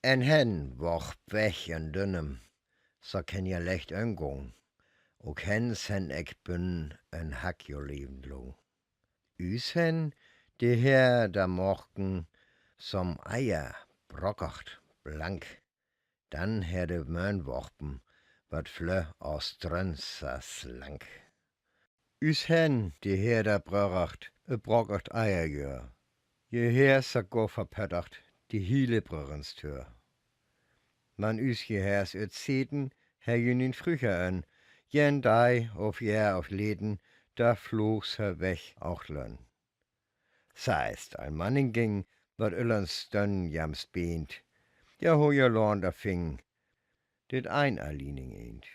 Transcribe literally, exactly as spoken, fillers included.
En Hen wocht wech en Dünnem, so kenn je lecht en gong. Ok Hen sen ek bün en Hack jo Leven lung. Üs Hen, de heer da morken som Eier brokacht blank. Dann heer de Möhnwopken, wat flö aus Trönsa slank. Üs Hen, de heer da brokacht, e brokacht Eier jör. Je heer sa go verpöttacht, de hiele Brörenstür. Man üs Jeheers üt Sieten, heer jünnin früher en, jen Dei of Jähr of Leden, da floog se wech och lön. Seist, en Mann ging, wat öllern stönn jams beent, ja, ho je Lorn da fing, dit ein Erliening eent.